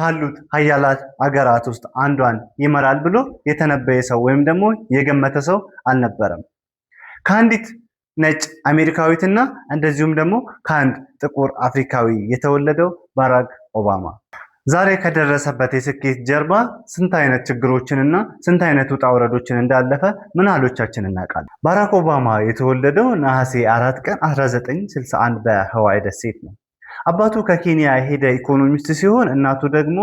ካሉት ሀያላት አገራት ውስጥ አንዷን ይመራል ብሎ የተነበየ ሰው ወይም ደግሞ የገመተ ሰው አልነበረም። ከአንዲት ነጭ አሜሪካዊትና እንደዚሁም ደግሞ ከአንድ ጥቁር አፍሪካዊ የተወለደው ባራክ ኦባማ ዛሬ ከደረሰበት የስኬት ጀርባ ስንት አይነት ችግሮችንና ስንት አይነት ውጣ ውረዶችን እንዳለፈ ምን ያህሎቻችን እናውቃለን? ባራክ ኦባማ የተወለደው ነሐሴ 4 ቀን 1961 በሀዋይ ደሴት ነው። አባቱ ከኬንያ የሄደ ኢኮኖሚስት ሲሆን እናቱ ደግሞ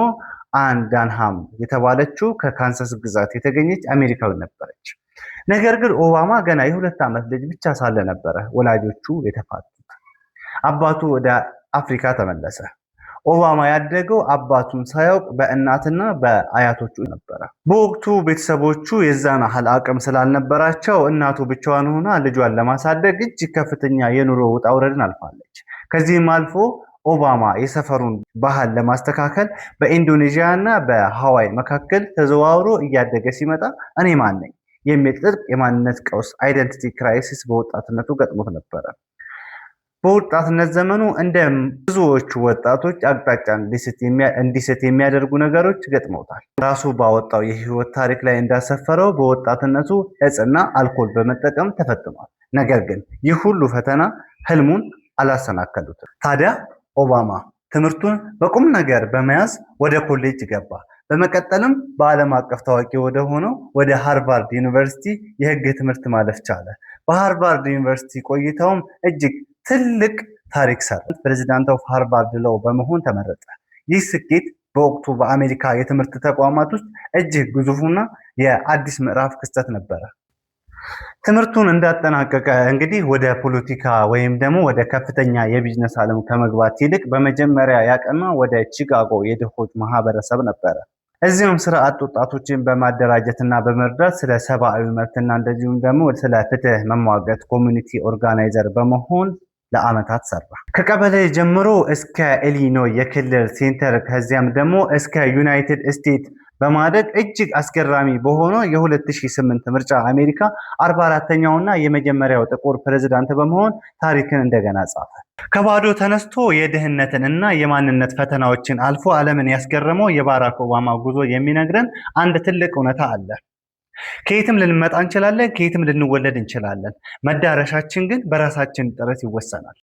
አን ዳንሃም የተባለችው ከካንሳስ ግዛት የተገኘች አሜሪካዊ ነበረች። ነገር ግን ኦባማ ገና የ2 ዓመት ልጅ ብቻ ሳለ ነበረ ወላጆቹ የተፋቱት። አባቱ ወደ አፍሪካ ተመለሰ። ኦባማ ያደገው አባቱን ሳያውቅ በእናትና በአያቶቹ ነበረ። በወቅቱ ቤተሰቦቹ የዛን ያህል አቅም ስላልነበራቸው እናቱ ብቻዋን ሆና ልጇን ለማሳደግ እጅግ ከፍተኛ የኑሮ ውጣ ውረድን አልፋለች። ከዚህም አልፎ ኦባማ የሰፈሩን ባህል ለማስተካከል በኢንዶኔዥያ እና በሃዋይ መካከል ተዘዋውሮ እያደገ ሲመጣ እኔ ማን ነኝ የሚል ጥልቅ የማንነት ቀውስ፣ identity crisis፣ በወጣትነቱ ገጥሞት ነበረ። በወጣትነት ዘመኑ እንደ ብዙዎቹ ወጣቶች አቅጣጫ እንዲስት የሚያደርጉ ነገሮች ገጥመውታል። ራሱ ባወጣው የህይወት ታሪክ ላይ እንዳሰፈረው በወጣትነቱ እጽና አልኮል በመጠቀም ተፈትኗል። ነገር ግን ይህ ሁሉ ፈተና ህልሙን አላሰናከሉትም። ታዲያ ኦባማ ትምህርቱን በቁም ነገር በመያዝ ወደ ኮሌጅ ገባ። በመቀጠልም በዓለም አቀፍ ታዋቂ ወደ ሆነው ወደ ሃርቫርድ ዩኒቨርሲቲ የህግ ትምህርት ማለፍ ቻለ። በሃርቫርድ ዩኒቨርሲቲ ቆይታውም እጅግ ትልቅ ታሪክ ሰራ። President of Harvard Law በመሆን ተመረጠ። ይህ ስኬት በወቅቱ በአሜሪካ የትምህርት ተቋማት ውስጥ እጅግ ግዙፉና የአዲስ ምዕራፍ ክስተት ነበረ። ትምህርቱን እንዳጠናቀቀ እንግዲህ ወደ ፖለቲካ ወይም ደግሞ ወደ ከፍተኛ የቢዝነስ ዓለም ከመግባት ይልቅ በመጀመሪያ ያቀና ወደ ቺካጎ የድሆች ማህበረሰብ ነበረ። እዚያም ስራ አጥ ወጣቶችን በማደራጀት እና በመርዳት ስለ ሰብአዊ መብትና እንደዚሁም ደግሞ ስለ ፍትህ መሟገት community organizer በመሆን ለአመታት ሰራ። ከቀበሌ ጀምሮ እስከ ኢሊኖይ የክልል ሴኔተር፣ ከዚያም ደግሞ እስከ ዩናይትድ ስቴትስ በማደግ እጅግ አስገራሚ በሆነው የ2008 ምርጫ አሜሪካ 44ተኛውና የመጀመሪያው ጥቁር ፕሬዝዳንት በመሆን ታሪክን እንደገና ጻፈ። ከባዶ ተነስቶ የድህነትን እና የማንነት ፈተናዎችን አልፎ ዓለምን ያስገረመው የባራክ ኦባማ ጉዞ የሚነግረን አንድ ትልቅ እውነታ አለ። ከየትም ልንመጣ እንችላለን፣ ከየትም ልንወለድ እንችላለን። መዳረሻችን ግን በራሳችን ጥረት ይወሰናል።